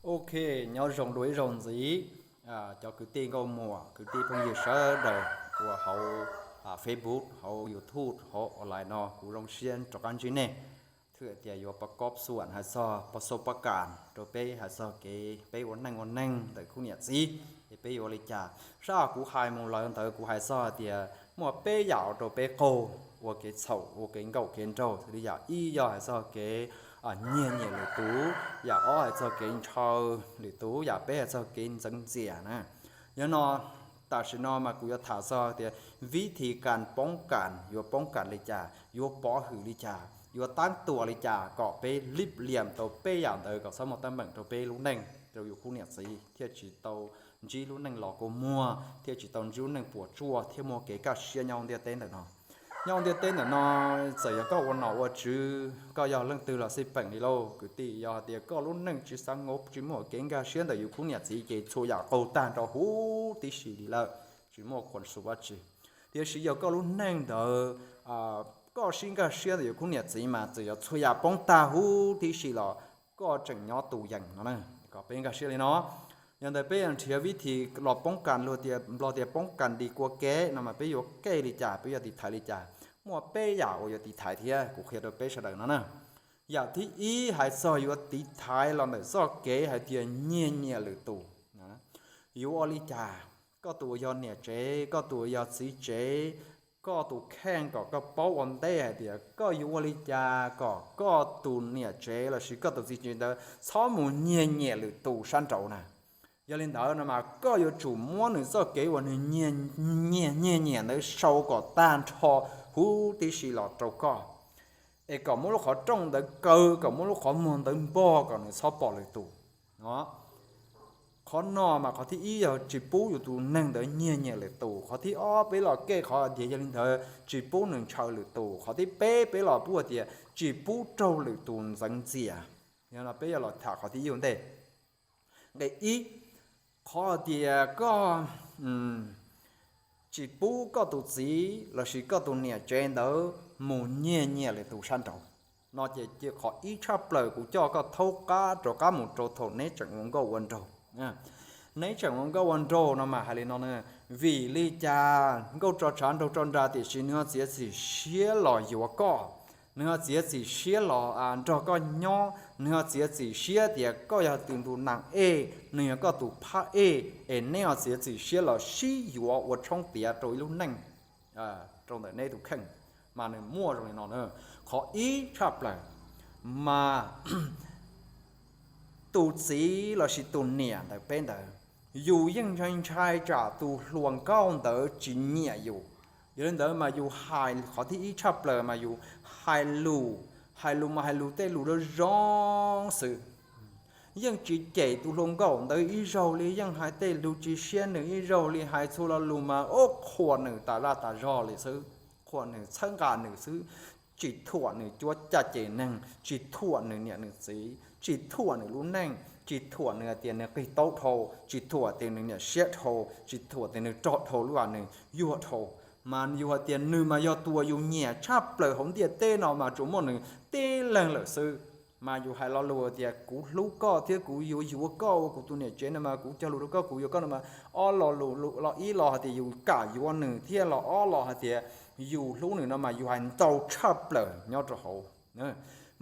Ok, nyob zoo dua ib zaug ntxiv, cov kwv tij nkauj muam, kwv tij phooj ywg sawv daws uas hauv Facebook, hauv YouTube, hauv online no, kuv zoo siab rov qab ntsib nej. Thwm tias yuav pab kob xuam hais txog pab xauj pab kas rau peb hais txog kev peb ua neej ua neeg ntawm khub niam txiv, es peb yuav ua li cas. Sab kuv hais mus lawm ntawd kuv hais txog hais tias muaj peb yam ua rau peb qaug ua kev txhaum ua kev nkaum kev nraug, xws li yam ib yog hais txog kev nyiag nyiam lwm tus, yam ob hais txog kev ntshaw lwm tus, yam peb hais txog kev ntxeev ntxias na. Yog no, tam sim no mas kuv yuav tham txog tias vib thi kas poob kas yuav poob kas li cas, yuav pov hwm li cas, yuav tab tuam li cas kom peb lib liam tau peb yam ntawd kom txhob muaj teeb meem rau peb lub neej rau yus khub niam txiv thiaj tsis tau ntsib lub neej los kua muag, thiaj tsis tau ntsib lub neej puas tsuaj thiab muaj kev kaj siab nyob ntiaj teb ntawm no. Nyob ntiaj teb ntawm no, txawm yog koj ua nom ua tswv, koj yog leej twg los xij peem li lauj kwv tij, yog hais tias koj lub neej tsis xav nkaus tsis muaj kev nkag siab ntawm yus khub niam txiv ces txhua yam qaug tag nrho huv tib si li lawm, tsis muaj khuam xu dab tsi. Tiam sis yog koj lub neej ntawd koj sib nkag siab ntawm yus khub niam txiv mas txawm yog txhua yam poob tag huv tib si los koj tseem nyob tus yees no na. Kom peb nkag siab li no, yog ntawd peb yuav nrhiav vib thi los poob kas, luag tias, Nplog tias poob kas dim kua kev no mas peb yuav kej li cas, peb yuav tiv thaiv li cas. Muaj peb yam uas yuav tiv thaiv thiab kuv qhia rau peb sawv daws no na. Yam thib ib hais txog yuav tiv thaiv los ntawm txoj kev hais tias nyiag nyiam lwm tus. Yuav ua li cas? Koj tus uas yog niam tsev, koj tus uas yog txiv tsev, koj tus kheej kom koj paub ua ntej hais tias koj yuav ua li cas kom koj tus niam tsev lossis koj tus txiv tsev ntawd txhob mus nyiag nyiam lwm tus sab nraud na. Yog li ntawd no mas koj yuav tsum muab nws txoj kev uas nws nyiag nyiag nyiam ntawd sau kom tag nrho huv tib si los rau koj, es kom muab lub qhov rooj ntawd kaw, kom muab lub qhov muag ntawd npog kom nws txhob pom lwm tus. Qhov no mas qhov thib ib yog tsis pub yus tus neeg ntawd nyiag nyiam lwm tus. Qhov thib ob peb los kej qhov tias yog li ntawd tsis pub nws ntshaw lwm tus. Qhov thib peb peb los pub tias tsis pub raug lwm tus ntxeev ntxias. Yog no peb yuav los tham qhov thib ib ua ntej. Nqe ib, qhov tias koj tsis pub koj tus txiv lossis koj tus niam tsev ntawd mus nyiag nyiam lwm tus sab nraud no ces qhov ib tshaj plaws kuv coj koj thaub qab rov qab mus rau thaum neb tseem ua nkauj ua nraug. Neb tseem ua nkauj ua nraug no mas hais li no, vim li cas nkauj tso tshav nraug tso nra tiam sis nws ho txiav txim siab los yuav koj, nws ho txiav txim siab los nrog koj nyob, nws ho txiav txim siab tias koj yog tus ntu nas ej, nws yog koj tus phab ej, es neb ho txiav txim siab los sib yuav ua tshoob tiav rau ib lub neej rau ntawm neb tus kheej, mas nws muaj zoo li no. Qhov ib tshaj plaws mas tus txiv lossis tus niam ntawm peb ntawd, yus yeej ntshai ntshai tsam tus hluas nkauj ntawd tsis nyiam yus. Yog li ntawd mas yus hais qhov thib ib tshaj plaws mas yus hais lus, hais lus mas hais lus tej lus zoo zoo xwb. Yeej tsis cem tus hluas nkauj ntawd ib zaug li, yeej hais tej lus tsis siab nws ib zaug li, hais txhua lo lus mas ub qhuas nws tas zaj tas zog li xwb, qhuas nws txhawb nqa nws xwb, tsis thuam nws cuab caj ces neeg, tsis thuam nws niam nws txiv, tsis thuam nws lub neej, tsis thuam nws hais tias nws qig taub dhau, tsis thuam tias nws niam siab dhau, tsis thuam tias nws rog dhau lub a nws yuag dhau. Mas yus hais tias nws mas yog tus uas yus nyiam tshaj plaws hauv ntiaj teb no mas tsuas muaj nws tib leeg lawm xwb. Mas yus hais lo lus tias kuv hlub koj thiab kuv yuav yuav koj ua kuv tus niam tsev no mas kuv cog lus rau koj kuv yuav koj no mas ob lo lus, lo ib los hais tias yus kam yuav nws thiab lo ob los hais tias yus hlub nws no mas yus hais ntau tshaj plaws nyob rau hauv.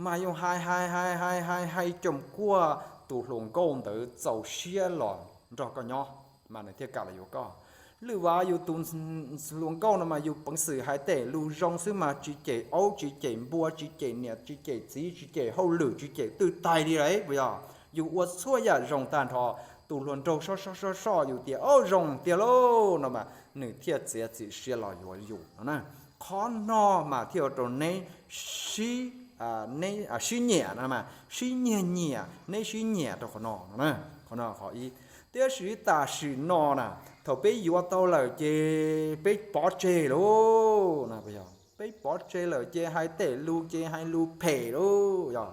Mas yus hais hais hais hais hais hais coom kuaj tus hluas nkauj ntawd txaus siab los nrog koj nyob, mas nws thiaj kam los yuav koj. Lwm vas yus tus hluas nkauj no mas yus peev xwm hais tej lus zoo xwb mas tsis cem aub tsis cem npua tsis cem niam tsis cem txiv tsis cem hauj lwm tsis cem twj taig li lawm puas yog? Yus ua txhua yam zoo tag nrho, tus hluas nraug soj soj soj soj yus tias ob zoo tiag lauj no mas nws thiaj txiav txim siab los yuav yus no na. Qhov no mas thiaj ua rau neb sib, neb sib nyiam no mas sib nyiag nyiam, neb sib nyiam rau qhov no no na. Qhov no qhov ib. Tiam sis tam sim no na, thaum peb yuav tau lawm ces peb pov tseg lauj no, peb pov tseg lawm ces hais tej lus ces hais lus phem lauj, yog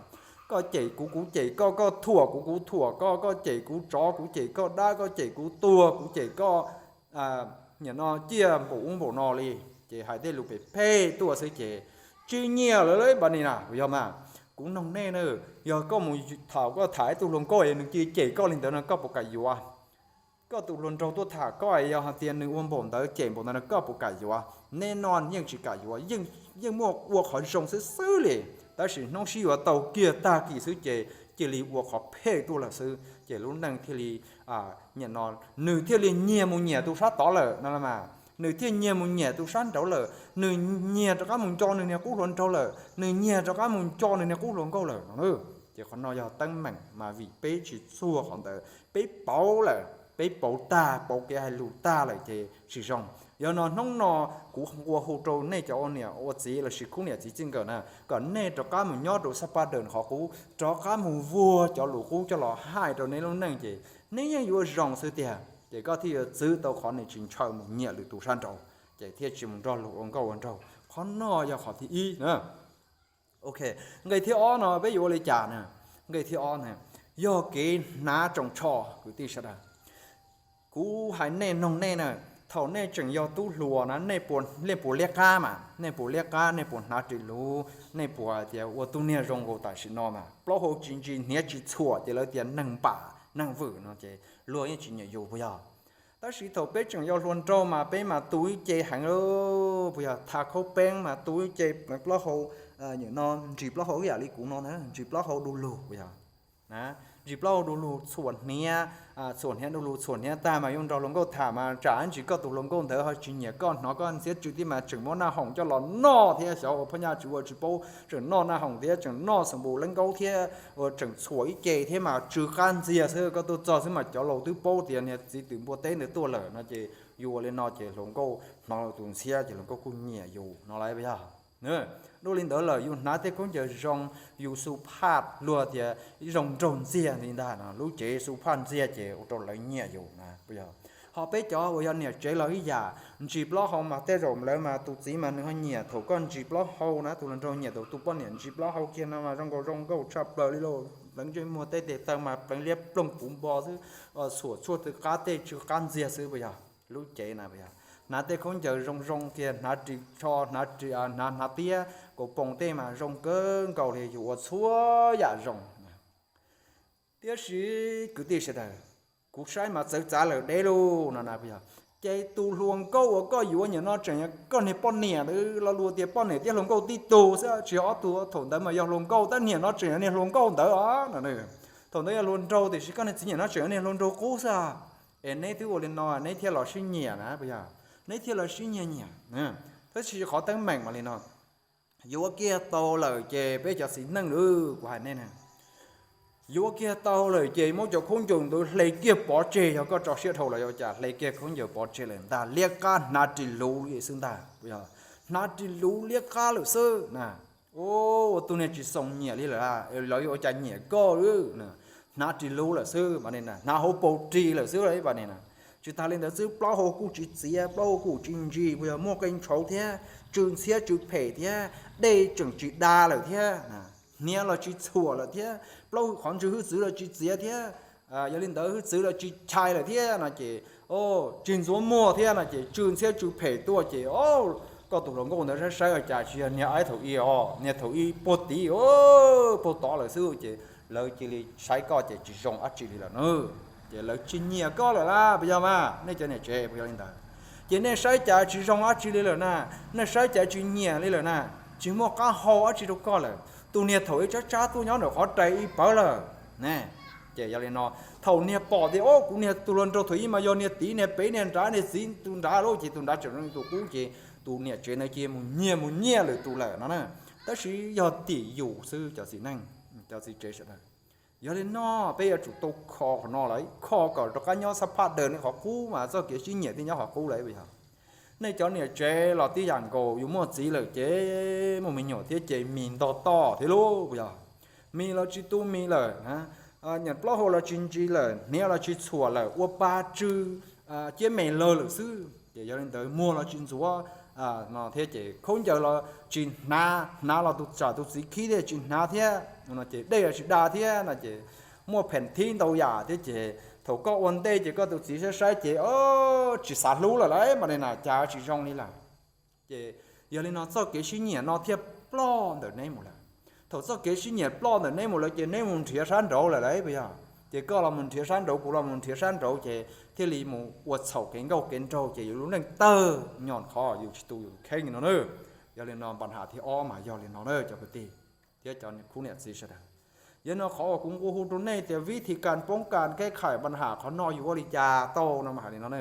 koj cem kuv kuv cem koj, koj thuam kuv kuv thuam koj, koj cem kuv tsov kuv cem koj dab, koj cem kuv tuag kuv cem koj, nim no ciaj npaum ub npaum no li, ces hais tej lus phem phem tuaj xwb ces tsis nyiam lawm lauj, npaum li na puas yog mas? Kuv noog nej na, yog koj mus tham, koj tham ib tug hluas nkauj es nws cia li cem koj li ntawd no koj puas kam yuav? Koj tus hluas nraug tuaj tham koj es yog hais tias nws ua npaum ntawd cem npaum ntawd no koj puas kam yuav? Nej no yeej tsis kam yuav, yeej muaj ua qhov zoo xwb xwb li, tab sis hnub sib yuav tau kiag tag kis xwb ces cia li ua qhov phem tuaj lawm xwb ces lub neej thiaj li, nyiam no, nws thiaj li nyiag mus nyiam tus sab tod lawm no mas, nws thiaj nyiag mus nyiam tus sab nraud lawm, nws nyiag rov qab mus nco nws niag qub hluas nraug lawm, nws nyiag rov qab mus nco nws niag qub hluas nkauj lawm no. Ces qhov no yog teeb meem mas vim peb tsis txuag qhov ntawd, peb pauv lawm, peb pauv tag, pauv kev hais lus tag lawm ces tsis zoo. Yog no hnub no kuv nqua hu rau nej cov ua niam ua txiv lossis khub niam txiv txij nkawm na, kom nej rov qab mus nyob rau xab paj daws qhov qub, rov qab mus vuag cov lus qub coj los hais rau nej lub neej ces neb yeej yuav zoo xwb tiag. Ces koj thiaj yuav txwv tau qhov nws tsis ntshaw mus nyiam lwm tus sab nraud, ces thiaj tsis mus nrog luag ua nkauj ua nraug. Qhov no yog qhov thib ib na. Ok, nqe thib ob no peb yuav ua li cas na? Nqe thib ob na, yog kev hnav tsoos tsho kwv tij sawv daws. Kuv hais nej noog nej na, thaum nej tseem yog tub hluas na, nej puas liab qab mas, nej puas liab qab, nej puas hnav ris luv, nej puas hais tias ua tug niag zoo nkaus tam sim no mas plaub hau tsis ntsis hniav tsis txhuam ces lawv tias neeg npam neeg vwm no ces luag yeej tsis nyiam yus puas yog? Tab sis thaum peb tseem yog hluas nraug mas peb mas tu ib ce heev li, puas yog? Thav khaub peeb mas tu ib ce, plaub hau, no ntsis plaub hau ib yam li kuv no na, ntsis plaub hau du lug puas yog? Ntsis plaub hau du lug txhuam hniav, txhuam hniav du lug txhuam hniav tag mas yuav nrog hluas nkauj tham mas tsam ntsis koj tus hluas nkauj ntawd ho tsis nyiam koj, hnov koj ntxhiab tsw thiab mas tseem muab naj hoom coj los noj thiab, xyov ua phaj nyaj tsis ua tsis paub, tseem noj naj hoom thiab tseem noj xoo npus leeb nkaub thiab, ua tseem txhuam ib ce thiab mas tsw qab ntxiag xwb, koj tuaj txog xwb mas cov laus twb paub tias niag txiv twm npua teb ntawd tuaj lawm no ces yus ua li no ces hluas nkauj hnov tus ntxhiab ces hluas nkauj kuj nyiam yus no lauj puas yog? Dua li ntawd lawm yus hnav tej khaub ncaws zoo, yus xu phaj luag tias zoo nraug ntxiag li ntag no, lub cev xu phaj ntxiag ces ua rau lawv nyiam yus na puas yog? Ho peb cov uas yog niam tsev los ib yam, ntsis plaub hau mas tej zaum lawv mas tus txiv mas nws ho nyiam thaum koj ntsis plaub hau na, tus hluas nraug nyiam thaum tus poj niam ntsis plaub hau kiag no mas zoo nkaus zoo nkauj tshaj plaws li lauj, pleev ntsej muag teb tes taw mas pleev liab ploog puv npo xwb, txhuam tshuaj tw qab tej tsw qab ntxiag xwb puas yog? Lub cev na puas yog? Hnav tej khaub ncaws zoo zoo kiag, hnav ris tsho, hnav ris, hnav hnav tiab kaus poom tej mas zoo kawg nkaus li yus ua txhua yam zoo. Tiam sis kwv tij sawv daws, kuv saib mas txawv txav lawm deb lauj no na puas yog? Ces tus hluas nkauj uas koj yuav nim no tseem yog koj niag poj niam ntawd, lo lus tias poj niam thiab hluas nkauj tib tug xwb, tsis yog ob tug, thaum ntawd mas yog hluas nkauj tab nim no tseem yog niag hluas nkauj ntawd os no. Thaum ntawd yog hluas nraug tiam sis koj niag txiv nim no tseem yog niag hluas nraug qub xwb. Es neb twb ua li no neb thiaj los sib nyiam na puas yog? Neb thiaj los sib nyiam nyiam. Tab sis qhov teeb meem mas li no, yuav kiag tau lawm ces peb cov txiv neej lawm kuv hais nej na, yuav kiag tau lawm ces muab cov khaub ncaws ntawd hle kiag pov tseg, yog koj tso siab dhau los yuav cas, hle kiag khaub ncaws pov tseg lawm ntag, liab qab hnav ris luv xwb ntag, hnav ris luv liab qab lawm xwb na. Ua tus niag tsis xoo nyiam li lawm, lawv yuav ua cas nyiam koj lawm? Hnav ris luv lawm xwb mas ne, hnav hauv paus ris lawm xwb ib pas ne na. Tsis tas li ntawd xwb, plaub hau kuj tsis txiav, plaub hau kuj tsis ntsis, puas yog? Muaj qee ntshauv thiab, tsw ntxhiab tsw phem thiab, dej tseem tsis da lawm thiab, hniav los tsis txhuam lawm thiab, plaub qhov ntswg hwj txwv los tsis txiav thiab, yog li ntawd hwj txwv los tsis chais lawm thiab no ces, tsis ntxuav muag thiab no ces tsw ntxhiab tsw phem tuaj ces, koj tus hluas nkauj ntawd saib saib ua cas tsis yog niag aib thaum ub os, niag thaum ub puag tid, puag tod lawm xwb ces lawv cia li saib koj ces tsis zoo dab tsi li lawm na. Ces lawv tsis nyiam koj lawm las, puas yog mas nej cov niam tsev, puas yog li ntawd? Ces nej saib cas tsis zoo dab tsi li lawm na, nej saib cas tsis nyiam li lawm na, tsis muaj qab hau dab tsi rau koj lawm. Tus niag thaum ub tsab tsab tuaj nyob ntawm qhov rais ib pawg lawm ne. Ces yog li no, thaum niag pom tias, o, kuv niag tus hluas nraug thaum ub mas yog niag tid niag pem niag nrad niag txiv tus nrad lauj, ces tus nrad tseem zoo tus qub ces tus niam tsev ntawd cia mus nyiag mus nyiag lwm tus lawm no na. Tab sis yog tim yus xwb cov txiv neej, cov txiv tsev sawv daws. Yog li no, peb yuav tsum tau kho qhov no lawm, kho kom rov qab nyob xab phaj daws nej qhov qub mas txoj kev sib nyiam thiaj nyob qhov qub lawm puas yog? Nej cov niam tsev los tib yam nkaus, yus muaj txiv lawm ces muaj me nyuam thiab ces mis ntog toj thiab lauj puas yog? Mis los tsis tu mis lawm, plaub hau los tsis ntsis lawm, hniav los tsis txhuam lawm, ua pa tsw ciab me lawg lawm xwb. Ces yog li ntawd muag los tsis ntxuav no thiab ces khaub ncaws los tsis hnav, hnav los tus tsam tus txiv khib thiab tsis hnav thiab no ces dej los tsis da thiab no ces muaj pheem thib ntau yam thiab ces thaum koj ua ntej ces koj tus txiv saib saib ces tsis xav hlub lawm lauj, mas ne na cas tsis zoo li lawm. Ces yog li no txoj kev sib nyiam no thiaj ploj ntawm neb mus lawm. Thaum txoj kev sib nyiam ploj ntawm neb mus lawm ces neb mus nrhiav sab nraud lawm lauj, puas yog? Ces koj los mus nrhiav sab nraud, kuv los mus nrhiav sab nraud, ces thiaj li mus ua txhaum kev nkauj kev nraug, ces yus lub neej tawg nyob qhov yus tsis tu yus kheej no na. Yog li no npa nham thib ob mas yog li no na cov kwv tij thiab cov khub niam txiv sawv daws. Yog no qhov uas kuv nqua hu rau nej tias vib thi kas poob kas keb khais npa nham qhov no yus ua li cas tau no mas hais li no na.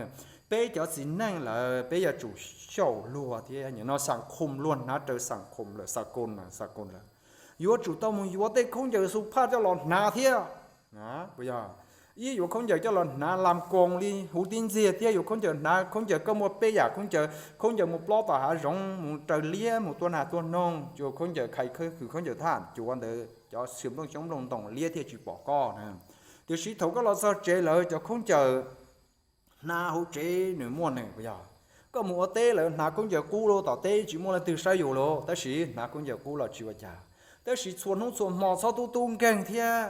Peb cov txiv neej lawm peb yuav tsum xyaum luag thiab, nim no xam khum luag hnav raws xam khum lawm, xam koos lawm, xam koos lawm. Yuav tsum tau mus yuav tej khaub ncaws xu phaj coj los hnav thiab. Puas yog? Ib, yuav khaub ncaws coj los hnav lam koos li huv tib ntxiag thiab, yuav khaub ncaws hnav, khaub ncaws koj muaj peb yam khaub ncaws, khaub ncaws mus plob tom hav zoov, mus raws liab, mus tua nas tua noog, yuav khaub ncaws khais khwv, khaub ncaws thaj cuav ntawd cov xwm nplooj xyoob nplooj ntoos liab thiaj tsis pom koj na. Tiam sis thaum koj los txog tsev lawm cov khaub ncaws hnav hauv tsev nws muaj nws, puas yog? Koj mus ua teb lawm hnav khaub ncaws qub los tom teb tsis muaj leej twg saib yus los, tab sis hnav khaub ncaws qub los tsis ua cas. Tab sis txhua hnub txhua hmo txhob tub tub nkeeg thiab,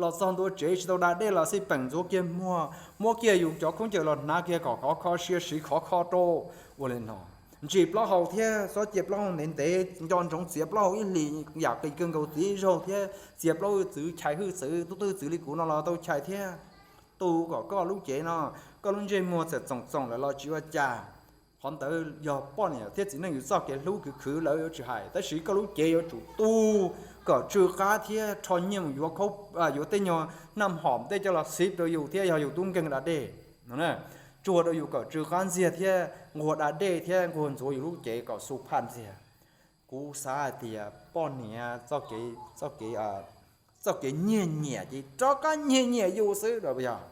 los txog ntua tsev tsis tau da dej los xij peem ntxuav kiag muag, muab kiag yus cov khaub ncaws los hnav kiag kom khov kho, sia siv khov kho rau. Ua li no, ntsis plaub hau thiab, txhob cia plaub hau ntev ntev, nco ntsoov txiav plaub hau ib hlis yam qis kawg nkaus, txiav ib zaug thiab, txiav plaub hwj txwv, chais hwj txwv, tub hwj txwv li kuv no los tau chais thiab. Tu kom koj lub cev no, koj lub ntsej muag txawm txoom txoom lawm los tsis ua cas. Qhov ntawd yog poj niam thiab txiv neej yus txoj kev hlub khwv khwv lawv yuav tsis hais, tab sis koj lub cev yuav tsum tu kom tsw qab thiab rho nyiaj mus yuav, yuav tej nyuag naj hom tej coj los xiv rau yus thiab yog yus tub nkeeg da dej no, tsuag rau yus kom tsw qab ntxiag thiab nquag da dej thiab nquag ntxuav yus lub cev kom xu phaj ntxiag. Kuv xav hais tias poj niam txoj kev, txoj kev nyiag nyiam ces rov qab nyiag nyiam yus xwb, puas yog?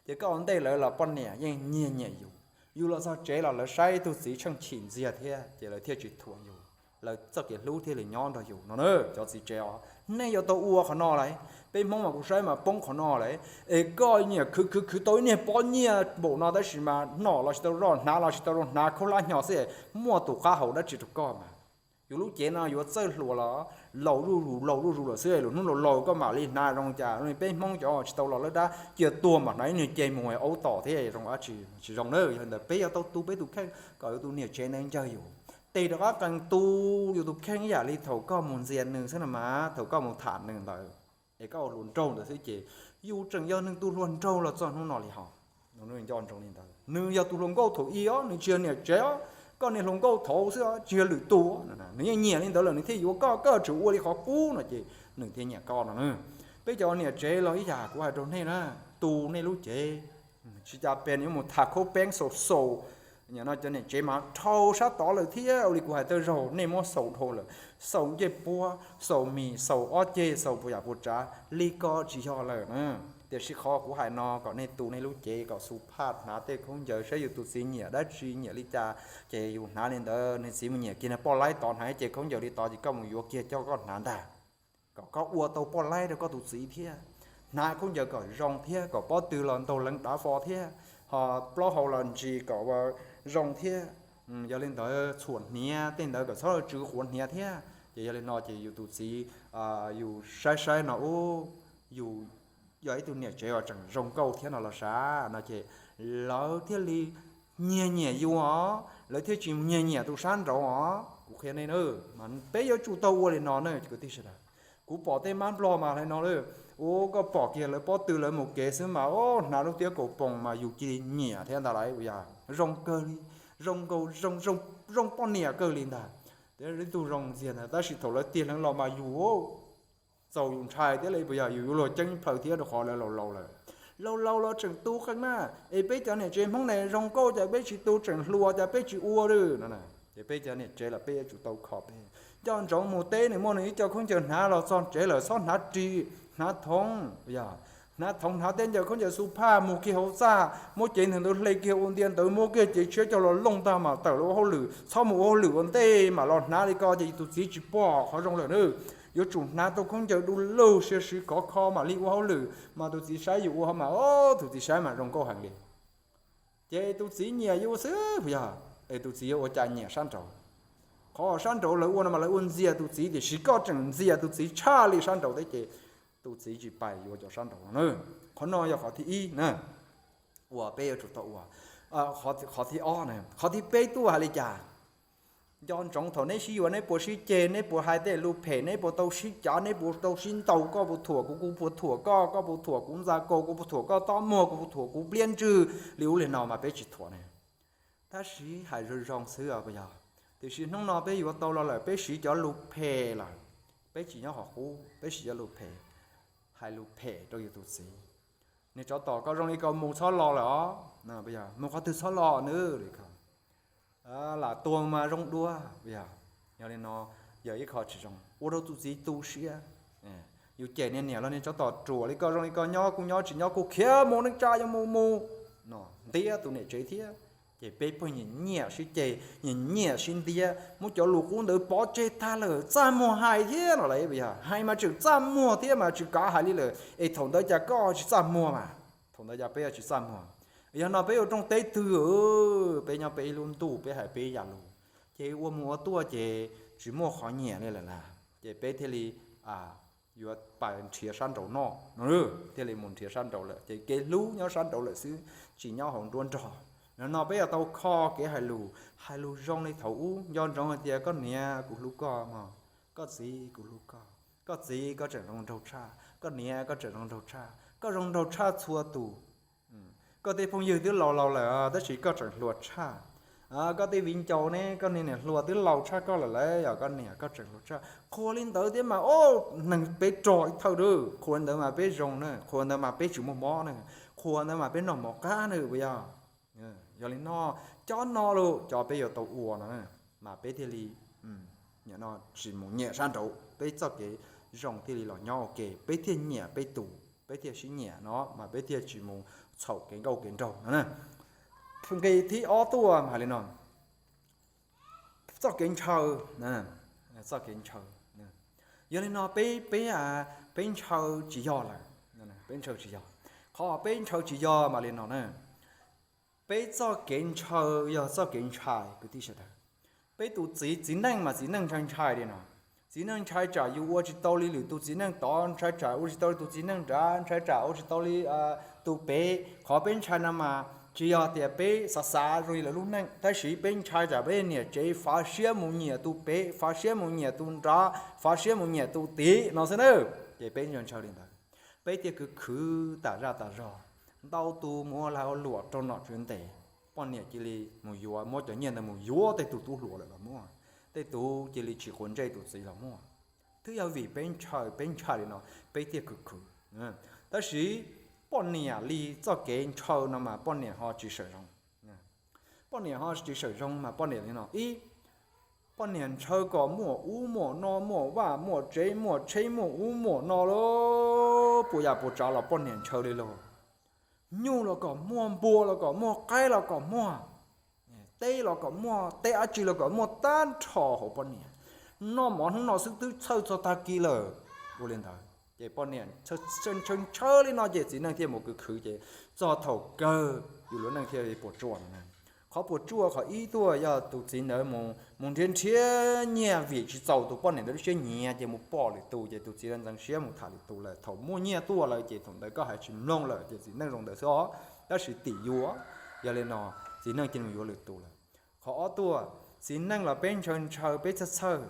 Ces koj ua ntej lawv los poj niam yeej nyiag nyiam yus, yus los txog tsev los lawv saib tug txiv tsheej chim ntxiag thiab ces lawv thiaj tsis thuam yus, lawv txoj kev hlub thiaj li nyob nrog yus no na. Cov txiv tsev os, nej yuav tau ua qhov no lawm. Peb Hmoob mas kuv saib mas poob qhov no lawm, es koj nyiam khwv khwv khwv tau ib niag pob nyiaj npaum no tab sis mas hnov los tsis tau zoj, hnav los tsis tau zoj, hnav khaub hlab hnyo xwb, muaj tus qab hau dab tsi rau koj mas. Yus lub cev no yuav txawj hluas los laus zuj zus, laus zuj zus lawm xwb, lwm hnub laus laus koj mam li hnav zoo cas. Peb Hmoob cov tsis tau los lawb dab cia tuag mas hnav ib niag ce mus aub tom thiab zoo dab tsi, tsis zoo na. Yog li ntawd peb yuav tau tu peb tus kheej kom yus tus niam tsev ntawd ncaw yus, tes rov qab qees tu yus tus kheej ib yam li thaum koj mus ntxias nws xwb no mas, thaum koj mus tham nws ntawd es koj ua hluas nraug ntawd xwb ces yus tseem yog nws tus hluas nraug los txog hnub no li hos. Nws nco ntsoov li ntawd, nws yog tus hluas nkauj thaum ub os, nws tsis yog niam tsev os, koj niag hluas nkauj thaum ub xwb os, tsis yog lwm tus. Nws yeej nyiam li ntawd lawm nws thiaj yuav koj, koj tseem ua li qhov qub no ces nws thiaj nyiam koj no na. Peb cov niam tsev los ib yam, kuv hais rau nej na, tu nej lub cev, tsis cas pes yuav mus tham khaub peeb xaus xaus. Nim no cov niam tsev mas dhau sab tod lawm thiab, ua li kuv hais tej zaug nej muab xaus dhau lawm, xaus ncej puab, xaus mis, xaus ob ceg, xaus puas yam puas tsav li ko tsis yog lawm na. Tiam sis qhov kuv hais no kom nej tu nej lub cev kom xu phaj, hnav tej khaub ncaws saib yus tus txiv nyiam dab tsi nyiam li cas, ces yus hnav li ntawd, nws txiv mus nyiam kiag niag poj laib tod hnav ib ce khaub ncaws li tod ces koj mus yuav kiag coj koj hnav ntag, kom koj ua tau poj laib rau koj tus txiv thiab. Hnav khaub ncaws kom zoo thiab kom pob tw los ntaug leev dav fo thiab, ho plaub hau los ntsis kom ua zoo thiab. Yog li ntawd txhuam hniav tej ntawd kom txhob tsw quav hniav thiab, ces yog li no ces yus tus txiv, yus saib saib no ub, yus yog ib tug niam tsev uas tseem zoo nkauj thiab no los sav no ces lawv thiaj li nyiag nyiam yus os, lawv thiaj tsis nyiag nyiam tus sab nraud os. Kuv qhia nej na, mas peb yuav tsum tau ua li no na kwv tij sawv daws. Kuv pom tej mab nplog mas li no lawm, ua koj pom kiag lawv pob tw lawv mus kev xwb mas hnav lub tiab kaus poom mas yus cia li nyiam thiab ntag lauj, yog zoo kawg li, zoo nkaus, zoo poj niam kawg li ntag. Ib tug zoo ntxiag ntag, tab sis thaum lawv tiag hleev los mas yus txaus yus ntshai thiab li, puas yog? Yus yuav luag ceeb plhaw thiab rau qhov lawv laus laus lawm. Laus laus los tseem tu qee na, es peb cov niam tsev Hmoob ne zoo nkauj cas peb tsis tu, tseem hluas cas peb tsis ua li no. Ces peb cov niam tsev los peb yuav tsum tau kho peb. Nco ntsoov mus teb nws muaj nws ib co khaub ncaws hnav los txog tsev lawm txhob hnav ris, hnav thoov, yog hnav thoov hnav tej ncaws khaub ncaws xu phaj mus kiag hauv txaj, muab cev ntawd hle kiag ua ntia ntawd, muab kiag cev tshiab coj los looj tag mas tawm los ua hauj lwm. Txhob mus ua hauj lwm ua ntej mam los hnav li ko ces tus txiv tsis pom qhov zoo lawm na. Yuav tsum hnav tau khaub ncaws du lug sia siv khov kho mam li ua hauj lwm mas tus txiv saib yus ua mas, o, tus txiv saib mas zoo nkauj heev li. Ces tus txiv nyiam yus xwb puas yog? Es tus txiv yuav ua cas nyiam sab nraud? Qhov sab nraud lawv ua no mas lawv ua ntxias tus txiv, tiam sis koj tseem ntxias tus txiv tshaj li sab nraud thiab ces tus txiv tsis pais yuav cov sab nraud no na. Qhov no yog qhov thib ib na, uas peb yuav tsum tau ua. Qhov thib ob na, qhov thib peb tuaj hais li cas? Nco ntsoov thaum neb sib yuav neb puas sib ceg, neb puas hais tej lus phem, neb puas tau sib cav, neb puas tau sib ntaus, koj puas thuam kuv, kuv puas thuam koj, koj puas thuam kuv ntxa kaus, kuv puas thuam koj tob muag, kuv puas thuam kuv pliab ntswg li ub li no mas peb tsis thuam ne. Tab sis hais zoo zoo xwb os puas yog? Tiam sis hnub no peb yuav tau los lawm peb siv cov lus phem lawm, peb tsis nyob qhov qub, peb siv cov lus phem, hais lus phem rau yus tus txiv. Niag tsov tom, koj zoo li koj mus txhob los lawm os, mus qhov twg txhob los nws li ko, lam tuag mas zoo dua puas yog? Yog li no yog ib qho tsis zoo ua rau tus txiv tu siab. Yus cem niag niam los niag tsov tom ruam li koj zoo li koj nyob kuj nyob tsis nyob kuj khiav mus neej tsa yuav mus mus no ntiab tus niam tsev thiab. Ces peb pheej nyiam nyiam sib ceg, nyiam nyiam sib ntiab, muab cov lus qub ntawd pov tseg tag lawm txaj muag hais thiab no las puas yog? Hais mas tseem txaj muag thiab mas tsis kav hais li lawm es thaum ntawd cas koj tsis txaj muag mas, thaum ntawd cas peb tsis txaj muag. Yog no peb ua rooj teb twg, peb nyob peb ib lub ntuj peb hais peb ib yam lus, ces ua mus ua tuaj ces tsis muaj qhov nyiam li lawm las, ces peb thiaj li yuav pais nrhiav sab nraud noj no, thiaj li mus nrhiav sab nraud lawm ces kev hlub nyob sab nraud lawm xwb, tsis nyob hauv nruab nrog. Yog no peb yuav tau kho kev hais lus, hais lus zoo li thaum ub, nco ntsoov hais tias koj niam kuv hlub koj mog, koj txiv kuv hlub koj, koj txiv koj tseem zoo nraug tshaj, koj niam koj tseem zoo nraug tshaj, koj zoo nraug tshaj txhua tus. Koj tej phooj ywg twb laus laus lawm tab sis koj tseem hluas tshaj. Koj tej viv ncaus ne, koj niag niam hluas twb laus tshaj koj lawm lauj, yog koj niam koj tseem hluas tshaj. Qhuas li ntawd thiab mas, o, neeg peb rog ib thawj, qhuas li ntawd mas peb zoo na, qhuas li ntawd mas peb tsis muaj mob na, qhuas li ntawd mas peb noj mov qab na puas yog? Yog li no, cov no los cov peb yuav tau ua no, mas peb thiaj li, no tsis mus nyiam sab nraud, peb txoj kev zoo thiaj li los nyob ua ke, peb thiaj nyiam peb tus, peb thiaj sib nyiam no mas peb thiaj tsis mus txhaum kev nkauj kev nraug no. Nqe thib ob tuaj hais li no, txoj kev ntshaw, txoj kev ntshaw. Yog li no peb, peb, peb ntshaw tsis yog lawm, peb ntshaw tsis yog. Qhov peb ntshaw tsis yog mas li no na, peb txoj kev ntshaw yog txoj kev ntshai kwv tij sawv daws. Peb tus txiv, txiv neej mas txiv neej ntshai ntshai li no. Txiv neej ntshai tsam yus ua tsis tau li lwm tus txiv neej tod, ntshai tsam ua tsis tau li tus txiv neej nrad, ntshai tsam ua tsis tau li tus pem. Qhov peb ntshai no mas tsis yog tias peb xav xav zoo li lawv lub neej, tab sis peb ntshai tsam peb niam tsev fav siab mus nyiam tus pem, fav siab mus nyiam tus nrad, fav siab mus nyiam tus tid no xwb na. Ces peb ntshaw ntshaw li ntawd, peb thiaj khwv khwv tas zaj tas zog. Ntau tus mus ua lag ua luam rau nom tswv ntes, poj niam cia li mus yuav, muab cov nyiaj ntawd mus yuav tej tus tub hluas lawm los muaj, tej tus cia li tsis quav ntsej tus txiv los muaj. Twb yog vim peb ntshaw, peb ntshai li no, peb thiaj khwv khwv. Tab sis poj niam li txoj kev ntshaw no mas poj niam ho tsis sawm zoo. Poj niam ho tsis sawm zoo mas poj niam li no, ib, poj niam ntshaw kom muaj ub muaj no, muaj vaj muaj tsev, muaj tsheb muaj ub muaj no lauj, puas yam puas tsav los poj niam ntshaw li lauj. Nyuj los kom muaj, npua los kom muaj, qaib los kom muaj, teb los kom muaj, teb dab tsi los kom muaj tag nrho hauv poj niam. Noj mov hnub no xwb twb txhawj txog tag kis lawm. Ua li ntawd ces poj niam ntshaw ntshaw li no ces txiv neej thiaj mus khwv khwv ces txog thaum kawg yus lub neej thiaj li puas tsuaj no na. Qhov puas tsuaj qhov ib tuaj yog tus txiv ntawd mus nrhiav nrhiav nyiaj vim tsis txaus tus poj niam ntawd lub siab nyiam ces mus pom lwm tus ces tus txiv ntxeev siab mus tham lwm tus lawm. Thaum muaj nyiaj tuaj lawm ces thaum ntawd koj hais tsis mloog lawm ces txiv neej zoo ntawd xwb os. Tab sis tim yuav, yog li no txiv neej cia li mus yuav lwm tus lawm. Qhov ob tuaj, txiv neej los peb ntshaw ntshaw peb txhawj txhawj.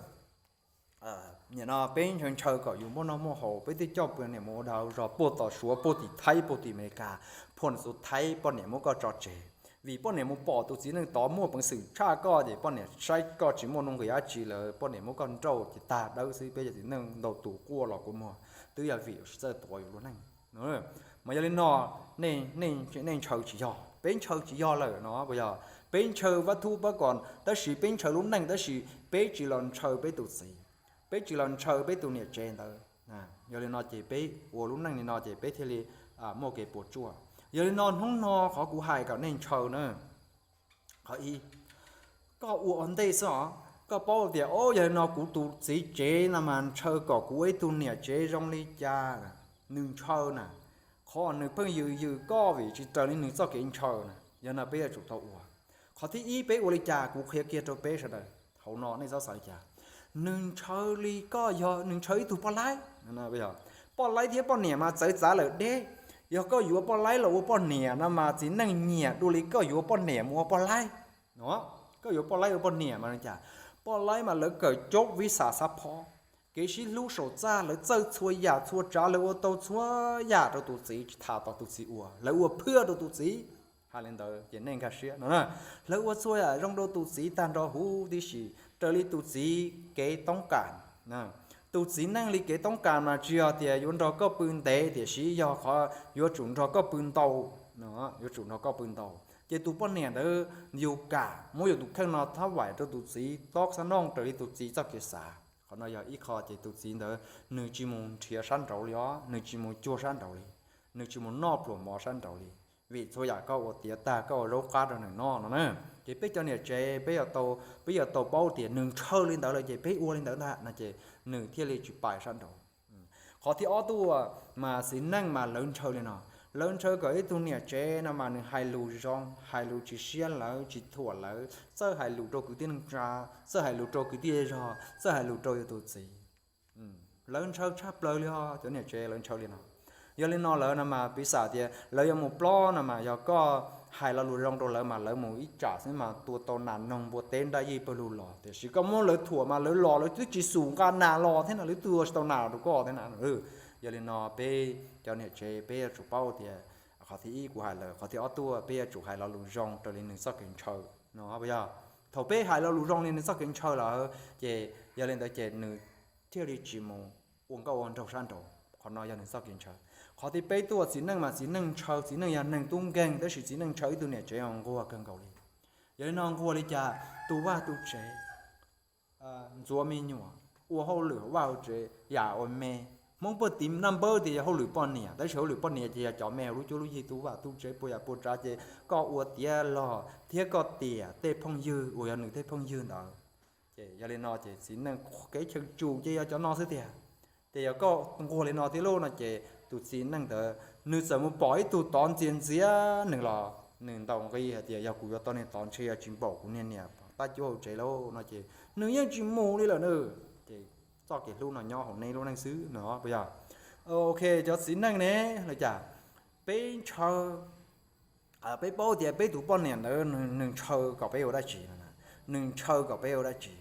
Nim no peb ntshaw ntshaw kom yus muaj noj muaj haus, peb thiaj coj poj niam mus ua dag zog puag tom Suav, puag tim Thaib, puag tim Amelikas, puag tim Thaib poj niam muab koj tso tseg. Vim poj niam mus pom tus txiv neej tod muaj peev xwm tshaj koj ces poj niam saib koj tsis muaj nuj nqis dab tsi lawm, poj niam muab koj nrauj ces tag dawb xwb. Peb cov txiv neej ntau tus quaj los kua muag, twb yog vim tsis txawj tuav yus lub neej. Mas yog li no, nej ntshaw tsis yog, peb ntshaw tsis yog lawm no puas yog? Peb ntshaw vaj thub pab kom, tab sis peb ntshaw lub neej, tab sis peb tsis los ntshaw peb tus txiv, peb tsis los ntshaw peb tus niam tsev ntawd. Yog li no ces peb ua lub neej li no ces peb thiaj li muaj kev puas tsuaj. Yog li no hnub no qhov kuv hais kom nej ntshaw na, qhov ib, koj ua ua ntej xwb os, koj paub tias, o, yog li no kuv tus txiv tsev no mas ntshaw kom kuv ua ib tug niam tsev zoo li cas, nws ntshaw na, qhov nws pheej yws yws koj vim tsis raws li nws txoj kev ntshaw na. Yog no peb yuav tsum tau ua. Qhov thib ib peb ua li cas kuv qhia kiag rau peb sawv daws hauv no nej txhob xav li cas. Nws ntshaw li koj yog nws ntshaw ib tug poj laib. Poj laib thiab poj niam mas txawv txav lawm deb. Yog koj yuav poj laib los ua poj niam no mas txiv neej nyiam dua li koj yuav poj niam mus ua poj laib. Koj yuav poj laib ua poj niam mas li cas? Poj laib mas lawv kawm coob vib xas xab phob, kev sib hlub saum txaj lawv txawj txhua yam txhua tsav, lawv ua tau txhua yam rau tus txiv tsis tas tos tus txiv ua, lawv ua phwaj rau tus txiv. Hais li ntawd ces nej nkag siab no, lawv ua txhua yam zoo rau tus txiv tag nrho huv tib si, raws li tus txiv kev toob kas. Tus txiv neej li kev toob kas mas tsis yog tias yuav nrog koj pw ntev, tiam sis yog qhov yuav tsum nrog koj pw ntau, yuav tsum nrog koj pw ntau. Ces tus poj niam ntawd yus kam muab yus tus kheej no thab vais rau tus txiv tob xab nooj raws li tus txiv txoj kev xav. Qhov no yog ib qho ces tus txiv ntawd nws tsis mus nrhiav sab nraud li os, nws tsis mus cuag sab nraud li, nws tsis mus noj pluas mov sab nraud li, vim txhua yam koj ua tiav tag koj ua zaub qab rau nws noj no na. Ces peb cov niam tsev peb yuav tau, peb yuav tau paub tias nws ntshaw li ntawd lawm ces peb ua li ntawd ntag no ces nws thiaj li tsis pais sab nraud. Qhov thib ob tuaj mas txiv neej mas lawv ntshaw li no, lawv ntshaw kom ib tug niam tsev no mas nws hais lus zoo, hais lus tsis siab lawv tsis thuam lawv, txawj hais lus rau kwv tij neej tsa, txawj hais lus rau kwv tij zej zog, txawj hais lus rau yus tus txiv. Lawv ntshaw tshaj plaws li os, cov niam tsev lawv ntshaw li no. Yog li no lawv no mas piv xam tias lawv yuav mus plob no mas yog koj hais lo lus zoo rau lawv mas lawv mus ib tsam xwb mas tua tau nas noog npua teb nraj yij pawg lug los, tiam sis koj muab lawv thuam mas lawv los lawv twb tsis xum nqa nas los thiab na, lawv tua tsis tau nas rau koj thiab na. Yog li no peb cov niam tsev peb yuav tsum paub tias qhov thib ib kuv hais lawm, qhov thib ob tuaj peb yuav tsum hais lo lus zoo raws li nws txoj kev ntshaw no, puas yog? Thaum peb hais lo lus zoo li nws txoj kev ntshaw lawm ces yog li ntawd ces nws thiaj li tsis mus ua nkauj ua nraug sab nraud. Qhov no yog nws txoj kev ntshaw. Qhov thib peb tuaj txiv neej mas txiv neej ntshaw, txiv neej yog neeg tub nkeeg tab sis txiv neej ntshaw ib tug niam tsev nquag kawg nkaus li. Yog li no nquag li cas? Tu vaj tu tsev, ntxuav me nyuam, ua hauj lwm hauv vaj hauv tsev yam uas me. Hmoob pawg tiv naj npawb tias yog hauj lwm poj niam tab sis hauj lwm poj niam ces yog cov me hauv lub cuab lub yig tu vaj tu tsev puas yam puas tsav ces koj ua tiav los thiab koj tiam tej phooj ywg uas yog nws tej phooj ywg ntawd. Ces yog li no ces txiv neej kev cheem tsum ces yog cov no xwb tiag. Ces yog koj nquag li no thiab lauj no ces tus txiv neej ntawd nws txawm mus pom ib tug tod ntxias ntxias nws los nws ntaus nqi hais tias yog kuv yuav tau niag tod ntshe yog tsis npaum kuv niag niam tab cuab hauv tsev lauj no ces nws yeej tsis mus li lawm na. Ces txoj kev hlub no nyob hauv neb lub neej xwb no puas yog? Ok, cov txiv neej ne, li cas peb ntshaw, peb paub tias peb tus poj niam ntawd nws ntshaw kom peb ua dab tsi no, nws ntshaw kom peb ua dab tsi?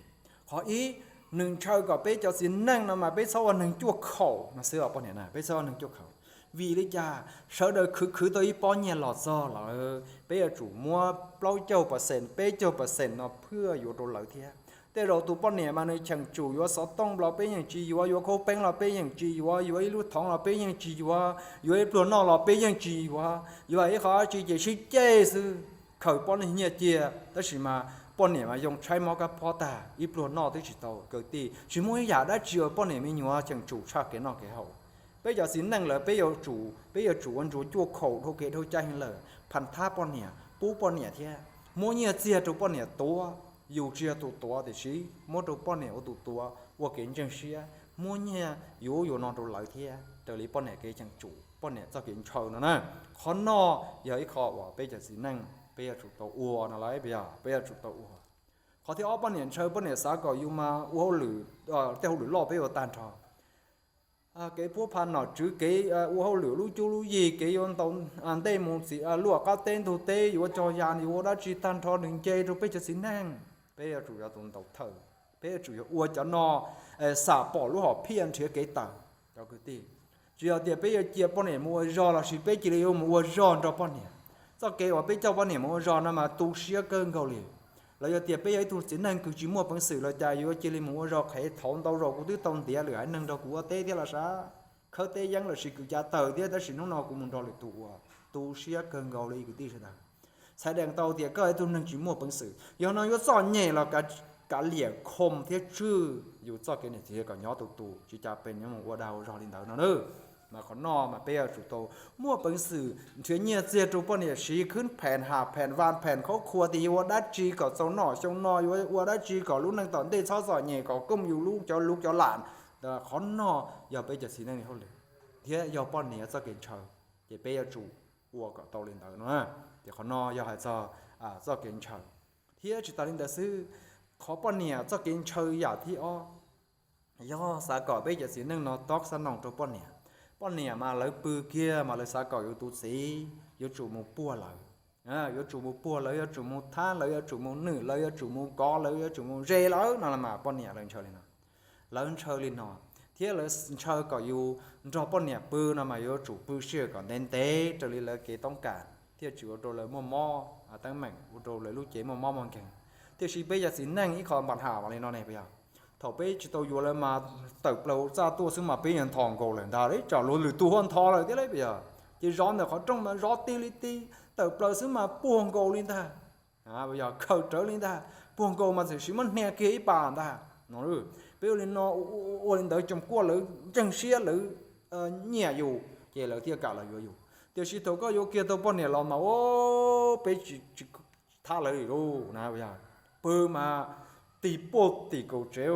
Qhov ib, nws ntshaw kom peb cov txiv neej no mas peb txhob ua neeg cuaj khaum no xwb os poj niam na, peb txhob ua neeg cuaj khaum. Vim li cas? Sawv daws khwv khwv tau ib pob nyiaj los txog lawm, peb yuav tsum muab plaub caug percent peb caug percent no phwaj yuav rau lawv thiab. Tej zaum tus poj niam mas nws cheem tsum yuav xov tooj los peb yeej tsis yuav, yuav khaub peeb los peb yeej tsis yuav, yuav ib lub thoov los peb yeej tsis yuav, yuav ib pluag noj los peb yeej tsis yuav, yuav ib qho dab tsi ces sib ceg xwb, khaws pob nyiaj cia. Tab sis mas poj niam mas yoo tshaib mob kab phob tag, ib pluag noj twb tsis tau, kwv tij, tsis muaj ib yam dab tsi uas poj niam me nyuam cheem tsum tshaj kev noj kev haus. Peb cov txiv neej lawm peb yuav tsum, peb yuav tsum ua ntsuag cuaj khaum dhau kev dhau cai heev lawm, phas thab poj niam, pub poj niam thiab, muab nyiaj txiag rau poj niam tuav, yus tsis yog tus tuav tiam sis muab rau poj niam ua tus tuav ua kev ntseeg siab, muab nyiaj yuav ub yuav no rau lawv thiab raws li poj niam kev cheem tsum, poj niam txoj kev ntshaw no na. Qhov no yog ib qho uas peb cov txiv neej peb yuav tsum tau ua no lauj, peb yuav tsum tau ua. Qhov thib ob poj niam ntshaw, poj niam xav kom yus mas ua hauj lwm, tej hauj lwm loj peb ua tag nrho. Kev phuab pha nom tswv, kev ua hauj lwm lub cuab lub yig, kev yuav ntaus ntej mus txiv luaj qab teb ntug teb, yuav cog yas yuav ua dab tsi tag nrho nws nce rau peb cov txiv neej. Peb yuav tsum yog tus ntaus thawj, peb yuav tsum yog ua cov no xam pom lub hom phiaj nrhiav kev tawm. Cov kwv tij, tsis yog tias peb yuav cia poj niam mus ua zog los sis peb cia li yuav mus ua zog nrog poj niam. Txoj kev uas peb coj poj niam mus ua zog no mas tu siab kawg nkaus li. Los yog tias peb yog ib tug txiv neej kws tsis muaj peev xwm los cas yuav cia li mus ua zog qhev, thaum ntau zaus kuv twb tau ntiav lwm haiv neeg nrog kuv ua teb thiab los sav, khawb teb yeeb los sis kws cav taws thiab, tab sis hnub no kuv mus nrog lwm tus ua, tu siab kawg nkaus li kwv tij sawv daws. Txhais dees tau tias koj ib tug neeg tsis muaj peev xwm, yog no yuav txom nyem los kav liam khoo thiab tswj yus txoj kev niam txiv kom nyob tus tus, tsis cas pes nyob mus ua dag ua zog li ntawd no na. Mas qhov no mas peb yuav tsum tau muaj peev xwm nrhiav nyiaj txiag rau poj niam siv, khwb pheem, ham pheem, vam pheem, khaub khua tias yuav ua dab tsi kom txaus noj xyoo no, yuav ua dab tsi kom lub neej tom ntej txhob txom nyem, kom kooj yus lub cov lus cov lam. Qhov no yog peb cov txiv neej li hauj lwm thiab yog poj niam txoj kev ntshaw, ces peb yuav tsum ua kom tau li ntawd no. Ces qhov no yog hais txog txoj kev ntshaw. Thiab tsis tas li ntawd xwb, qhov poj niam txoj kev ntshaw yam thib ob, yog xav kom peb cov txiv neej no tob xab noos rau poj niam. Poj niam mas lawv pw kiag mas lawv xav kom yus tus txiv yuav tsum mus puag lawv. yuav tsum mus puag lawv, yuav tsum mus thab lawv, yuav tsum mus nwm lawv, yuav tsum mus kov lawv, yuav tsum mus ze lawv no los mas poj niam lawv ntshaw li no. Lawv ntshaw li no, thiab lawv ntshaw kom yus nrog poj niam pw no mas yuav tsum pw sij hawm kom ntev ntev raws li lawv kev toob kas thiaj tsis ua rau lawv muaj mob teeb meem, ua rau lawv lub cev muaj mob muaj nkeeg. Tiam sis peb cov txiv neej ib qho npam ham li no ne, puas yog? Thaum peb tsis tau yuav lawv mas tawm plaws txaj tuaj xwb mas peb yuav nthos nkaus lawm ntag, tsam luag lwm tus ho nthos lawm thiab lauj, puas yog? Ces zov ntawm qhov rooj mas zov tig li tig, tawm plaws xwb mas puag nkaus li ntag, yog khaws rawv li ntag, puag nkaus mas txawm sis muab hnia kiag ib pas ntag no. Peb ua li no, ua li ntawd coom kuaj lawv ntseeg siab lawv nyiam yus ces lawv thiaj kam los yuav yus. Tiam sis thaum koj yuav kiag tau poj niam los mas peb tsis thab lawv li lauj na, pw mas tig puag tim kaum tsev,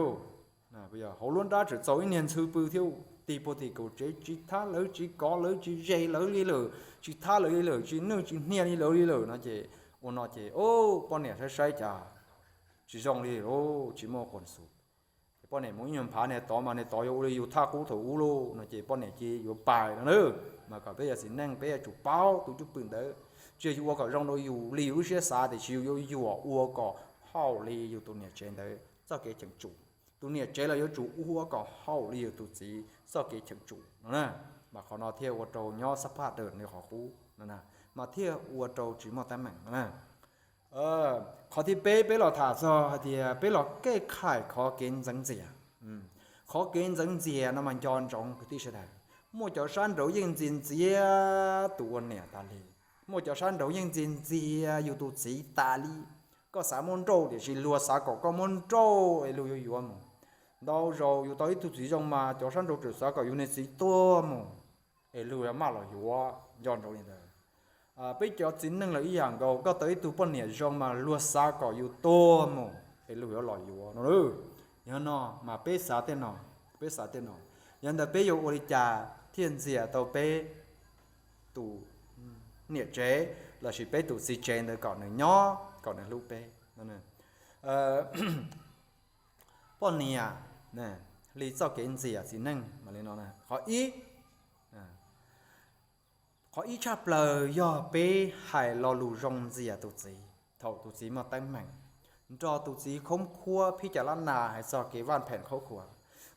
hauv lub nrab tseem txaus ib niag ntxhw pw thiab, tig puag tim kaum tsev, tsis thab lawv, tsis kov lawv, tsis ze lawv li lawm, tsis thab lawv li lawm, tsis nwj tsis hnia li lawv li lawm no ces, ua no ces poj niam saib saib cas tsis zoo li lauj, tsis muaj quas xus. Ces poj niam mus ib nyuag nphav niag tod mas niag tod yuav ua li yus thaj qub thaum ub lauj no ces poj niam cia yuav pais no na. Mas kom peb yog txiv neej peb yuav tsum paub tus cwj pwm ntawd, tsis yog yus ua kom zoo rau yus li yus lub siab xav, tiam sis yus yuav yuam ua kom haum li yus tus niam tsev ntawd txoj kev cheem tsum. Tus niam tsev los yuav tsum ua kom haum li yus tus txiv txoj kev cheem tsum no na. Mas qhov no thiaj ua rau nyob xab phaj daws nws qhov qub no na, mas thiaj ua rau tsis muaj teeb meem no na. Qhov thib peb, peb los tham txog hais tias peb los kej khaim qhov kev ntxeev ntxias. Qhov kev ntxeev ntxias no mas nco ntsoov kwv tij sawv daws, muaj cov sab nraud yeej ntxias ntxias tus ua niam tas li, muaj cov sab nraud yeej ntxias ntxias yus tus txiv tas li. Koj xav muab nrauj tiam sis luag xav kom koj muab nrauj es luag yuav yuav mus. Ntau zaus yus tau ib tug txiv zoo mas cov sab nraud tseem xav kom yus niag txiv tuag mus es luag yuav maj los yuav, nco ntsoov li ntawd. Peb cov txiv neej los ib yam nkaus, koj tau ib tug poj niam zoo mas luag xav kom yus tuag mus es luag yuav los yuav no. Yog no mas peb xav tej no, peb xav tej no, yog ntawd peb yuav ua li cas thiaj ntxias tau peb tus niam tsev lossis peb tus txiv tsev ntawd kom nws nyob kom nws hlub peb? Poj niam, li txoj kev ntxias txiv neej mas li no, qhov ib, qhov ib tshaj plaws yog peb hais lo lus zoo ntxias tus txiv thaum tus txiv muaj teeb meem, nrog tus txiv khoob khuab phib cas lab nas hais txog kev vaj phem khaub khuav.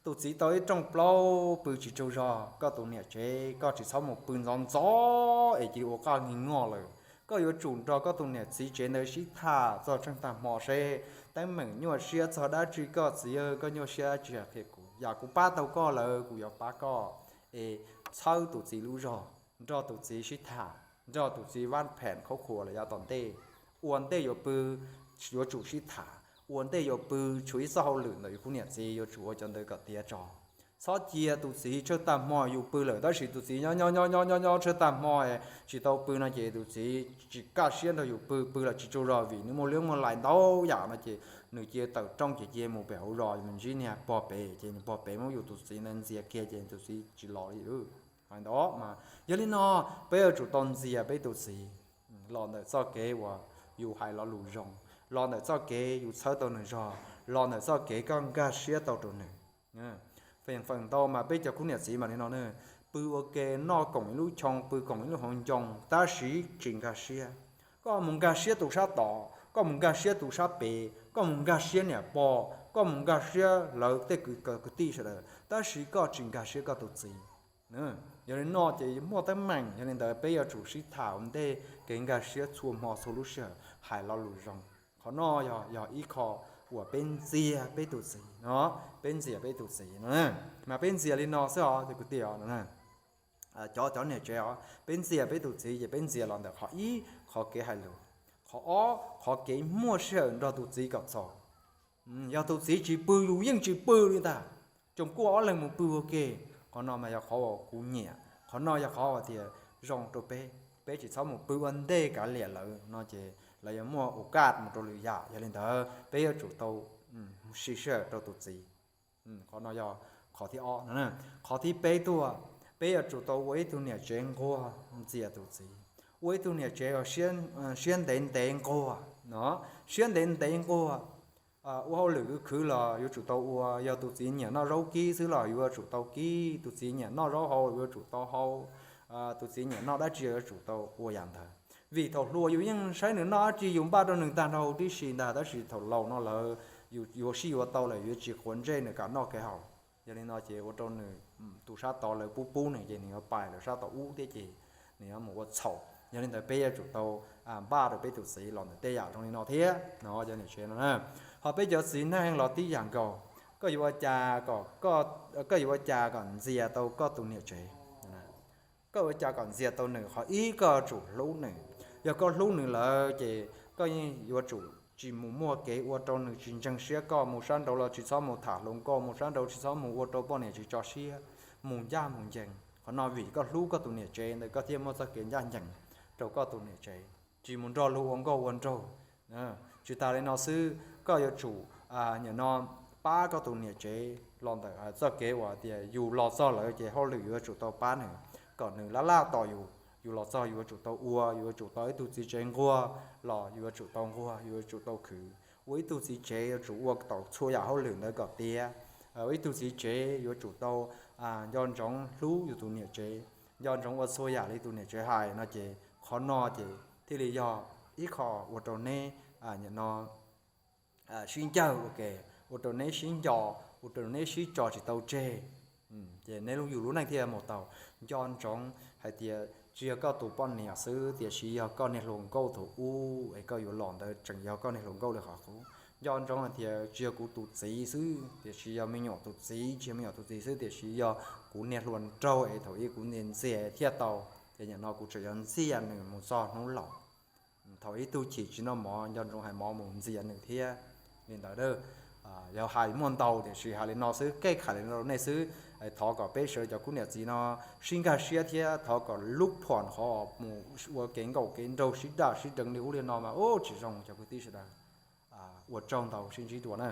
Tus txiv tau ib rooj plaub pw tsis tsaug zog, koj tus niam tsev koj tsis txhob mus pw ntxov ntxov es cia li ua qaj nkeeg ngoj lawm. Koj yuav tsum nrog koj tus niam txiv tsev ntawd sib tham txog tsheej tag hmo seb teeb meem nyuaj siab txog dab tsi, koj txiv koj nyuaj siab dab tsi qhia kuv, yam kuv pab tau koj lawm kuv yuav pab koj. Es txhawb tus txiv lub zog, nrog tus txiv sib tham, nrog tus txiv vaj phem khaub khuav los yav tom ntej. Ua ntej yuav pw yuav tsum sib tham, ua ntej yuav pw tshuav ib txoj hauj lwm ntawm yus khub niam txiv yuav tsum ua cov ntawd kom tiav tso. Txhob cia tus txiv tsheej tag hmo yus pw lawm tab sis tus txiv nyob nyob nyob nyob nyob nyob tsheej tag hmo tsis tau pw no ces tus txiv tsis kaj siab nrog yus pw, pw los tsis tsaug zog vim nws muaj liab muaj lais ntau yam no ces nws cia tawm rooj ces cia mus pem hauv zos mus ntsib niag pog pem ces niag pog pem muab yus tus txiv ntawd ntxias kiag ces tus txiv tsis los li. Ntawd mas yog li no peb yuav tsum tau ntxias peb tus txiv los ntawm txoj kev uas yus hais lo lus zoo, los ntawm txoj kev yus txhawb tau nws zog, los ntawm txoj kev koj nkag siab tau rau nws. Feem feem ntau mas peb cov khub niam txiv mas li no, pw ua ke noj koom ib lub choo, pw koom ib lub hauv ncoo tab sis tsis nkag siab. Koj mus nkag siab tus sab tod, koj mus nkag siab tus sab pem, koj mus nkag siab niam pog, koj mus nkag siab lawv tej kwv tij sawv daws tab sis koj tsis nkag siab koj tus txiv. Yog li no ces muaj teeb meem, yog li ntawd peb yuav tsum sib tham ua ntej kev nkag siab txhua hmo txhua lub sij hawm, hais lo lus zoo. Qhov no yog ib qho uas peb ntxias peb tus txiv no, peb ntxias peb tus txiv no, mas peb ntxias li no xwb os cov kwv tij os. Cov cov niam tsev os, peb ntxias peb tus txiv ces peb ntxias los ntawm qhov ib, qhov kev hais lus. Qhov ob, qhov kev muaj sij hawm nrog tus txiv kom txaus. Yog tus txiv tsis pw yus yeej tsis pw li ntag, tsoom kuaj ob leeg mus pw ua ke. Qhov no mas yog qhov uas kuv nyiam, qhov no yog qhov uas tias zoo rau peb, peb tsis txhob mus pw ua ntej kav liam lawv no ces lawv yuav muaj ua kaj mus rau lwm yam. Yog li ntawd peb yuav tsum tau siv sij hawm rau tus txiv. Qhov no yog qhov thib ob no. Qhov thib peb tuaj, peb yuav tsum tau ua ib tug niam tsev nquag ntxias tus txiv, ua ib tug niam tsev siab ntev ntev nquag no, siab ntev ntev nquag. Ua hauj lwm khwv khwv los yuav tsum tau ua, yog tus txiv nyiam noj zaub kib xwb los yuav tsum tau kib, tus txiv nyiam noj zaub hau yuav tsum tau hau, tus txiv nyiam noj dab tsi yuav tsum tau ua yam ntawd. Vim thaum hluas yus yeej saib nws noj dab tsi yus npaj rau nws tag nrho huv tib si ntag, tab sis thaum laus no lawm, yus yuav sib yuav tau lawm yuav tsis quav ntsej nws kam noj kev haus. Yog li no ces ua rau nws tus sab tod lawv pub pub nws ces nws yuav pais lawv sab tod ub thiab ces nws yuav mus ua txhaum. Yog li ntawd peb yuav tsum tau npaj rau peb tus txiv los ntawm tej yam zoo li no thiab no cov niam tsev no na. Ho peb cov txiv neej los tib yam nkaus, koj yuav ua cas kom, koj yuav ua cas kom ntxias tau koj tus niam tsev. Koj ua cas kom ntxias tau nws, qhov ib koj tsum hlub nws. Yog koj hlub nws lawm ces koj yeej yuav tsum tsis mus muaj kev ua rau nws tsis ntseeg siab koj, mus sab nraud los tsis txhob mus tham hluas nkauj, mus sab nraud tsis txhob mus ua rau poj niam tsis tso siab, mus ncaj mus ncees. Qhov no vim koj hlub koj tus niam tsev ntawd koj thiaj muaj txoj kev ncaj ncees rau koj tus niam tsev, tsis mus nrog luag ua nkauj ua nraug. Tsis tas li no xwb, koj yuav tsum nim no pab koj tus niam tsev los ntawm txoj kev uas tias yus los txog lawm ces hauj lwm yuav tsum tau pab nws, kom nws laj laj tos yus, yus los txog yus yuav tsum tau ua, yus yuav tsum tau ib tug txiv tsev nquag los yus yuav tsum tau nquag, yus yuav tsum tau khwv. Ua ib tug txiv tsev yuav tsum ua tau txhua yam hauj lwm ntawd kom tiav. Ua ib tug txiv tsev yuav tsum tau nco ntsoov hlub yus tus niam tsev, nco ntsoov ua txhua yam li tus niam tsev hais no ces qhov no ces thiaj li yog ib qho ua rau neb nim no sib ncawg ua ke, ua rau neb sib nco, ua rau neb sib tso tsis tau tseg. Ces neb lub yus lub neej thiaj mus tau. Nco ntsoov hais tias tsis yog koj tus poj niam xwb, tiam sis yog koj niag hluas nkauj thaum ub es koj yuav los ntawd tseem yog koj niag hluas nkauj li qhov qub. Nco ntsoov hais tias tsis yog kuv tus txiv xwb, tiam sis yog me nyuam tus txiv, tsis yog me nyuam tus txiv xwb, tiam sis yog kuv niag hluas nraug es thaum ub kuv ntxias ntxias thiaj tau, ces nim no kuv tseem yuav ntxias nws mus txog hnub laus. Thaum ib tug chim tsis noj mov, nco ntsoov hais mov mus ntxias nws thiab. Li ntawd, yog hais muaj ntau tiam sis hais li no xwb, kev hais li no rau nej xwb. Thov kom peb sawv daws cov kuv niam txiv no sib nkag siab thiab thov kom lub phom qhov mus ua kev nkauj kev nraug sib daj sib deev li ub li no mas ub tsis zoo cov kwv tij sawv daws. Ua tsaug ntau, sib ntsib dua na.